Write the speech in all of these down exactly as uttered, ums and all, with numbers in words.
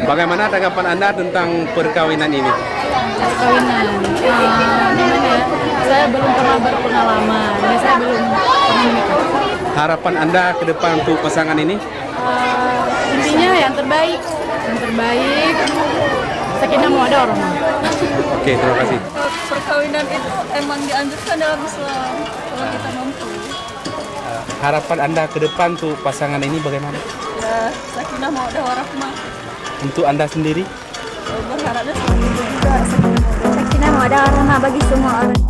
Bagaimana tanggapan Anda tentang perkawinan ini? Perkawinan, ah, gimana ya? Saya belum pernah berpengalaman, ya, saya belum pernah menikah. Harapan Anda ke depan untuk pasangan ini? Ah, intinya yang terbaik, yang terbaik. Sakinah mawaddah warahmah. Oke, terima kasih. Perkawinan itu emang dianjurkan dalam Islam, kalau kita mampu. Harapan Anda ke depan untuk pasangan ini bagaimana? Ya, sakinah mawaddah warahmah. Untuk Anda sendiri? Berharapnya seperti itu juga, sakinah mawaddah warahmah bagi semua orang.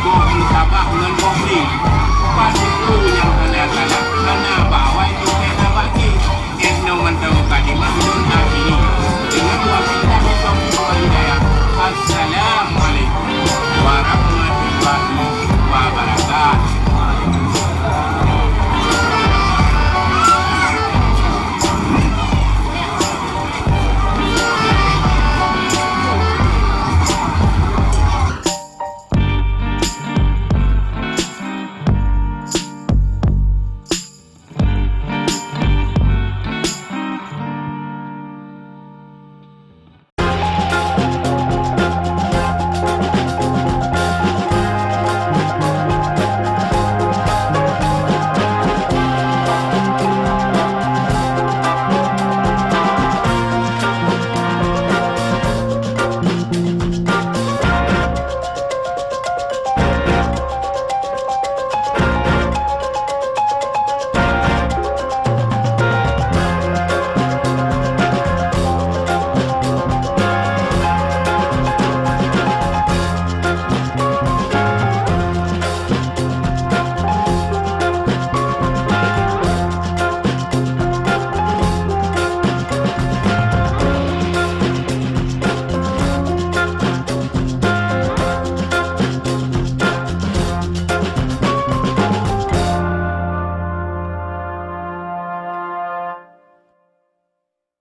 Boh meusabat ngon boh bri. Pat jikeu nyang hana galak, hana bak awai teuntèe na bak jih. Ét nyoe mantong mukadimah lôn akhiri. Deungon wasilah dari Tuhan Hidayah. Assalamualaikum warahmatullahi wabarakatuh.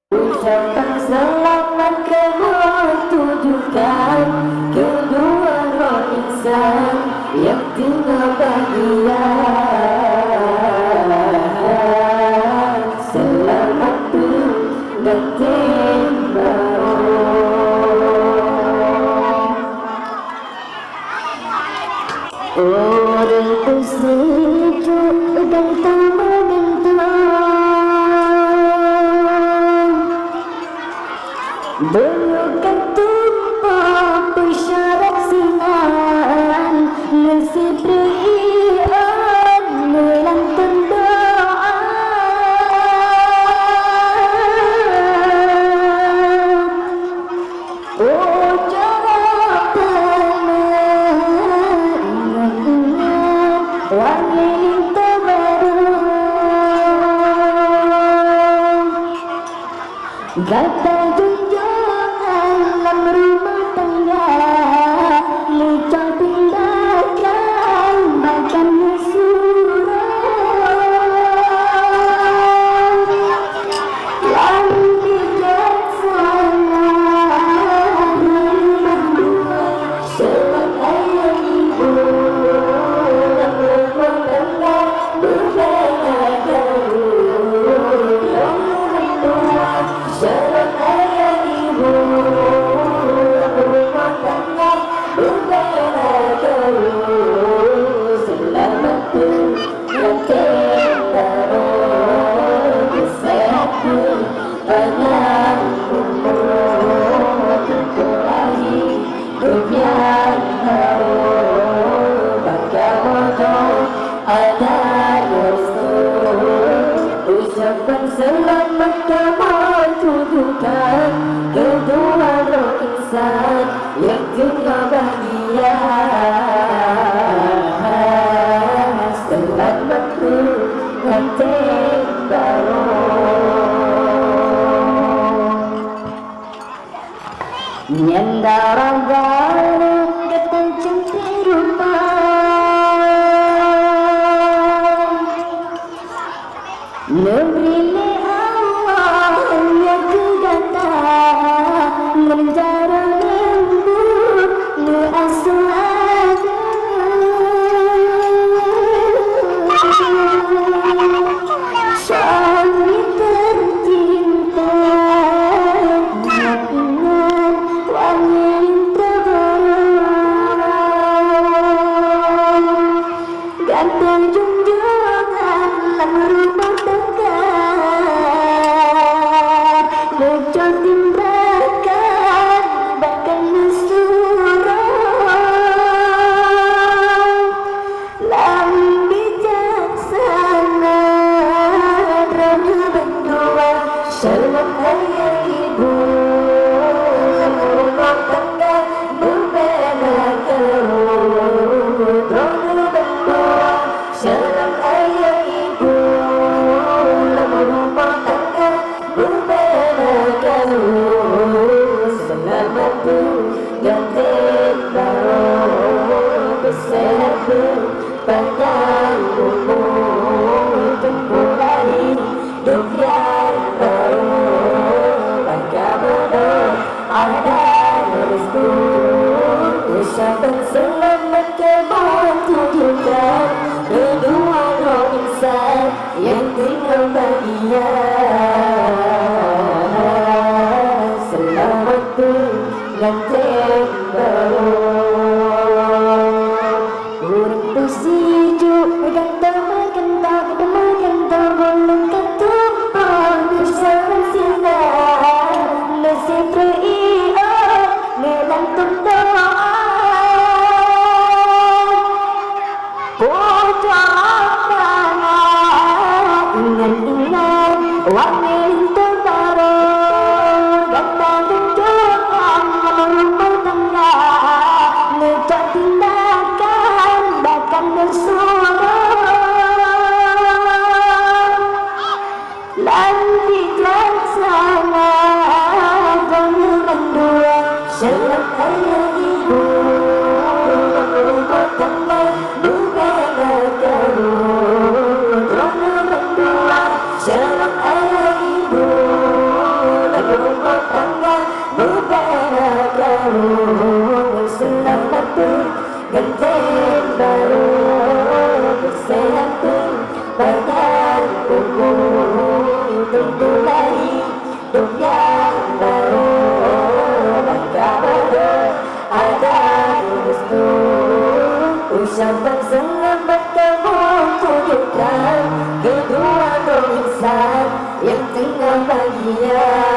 Ucapan selamat kamoe tujukan keu dua droe insan nyang teungoh bahagia. Selamat peuganten baroe. Ureueng peuseujok dan tameugantoe. Beungoh ka tumpôk peusyarat sinan, meusiplôh ion meulantang doa. Ucara peumeungan wangi linto barô. Gata junjungan lam rumoh tangga, licong tindakan bahkan meusyuroe. Lam bijaksana, Ucapan selamat kamoe tujukan keu dua droe insan nyang teungoh bahagia. Selamat peuganten baroe. Nyan dara-dara gata cantik rupa, neubri lé Allah nyoe keu gata ngon jaroe leumbut neuasoe agam. Suami tercinta, ingat-ingat wangi Sofyan baru bangka bodoh ada restu. Ucapan selamat keubuat tujukan kedua droe insan nyang tinggai bahagia. Selamat tu ganteng baru. Ureueng peusijuek ganteng meukeuntoh, meukeuntoh bulueng ka tumpah, beuseuhat sinan, neusipreue ié, neulantung doa. Pucok tangan, ingat-ingat, wangi linto barô, gata tunjukkan meurumah tangga, neucok tindakan bahkan meusyuruh. Lam bijaksana droeneuh mandua, seulab ayah ibu, lam rumoh tangga, beubela karu. Droeneuh mandua, seulab ayah ibu, lam rumoh tangga, beubela karu. Seulamat tu ganteng barô, beuseuhat tu badan tuboh, teuntu lahé dônya barô, bangka barô, ada restu. Ucapan seulamat kamoe tujukan keudua droe insan nyang teungoh bahagia.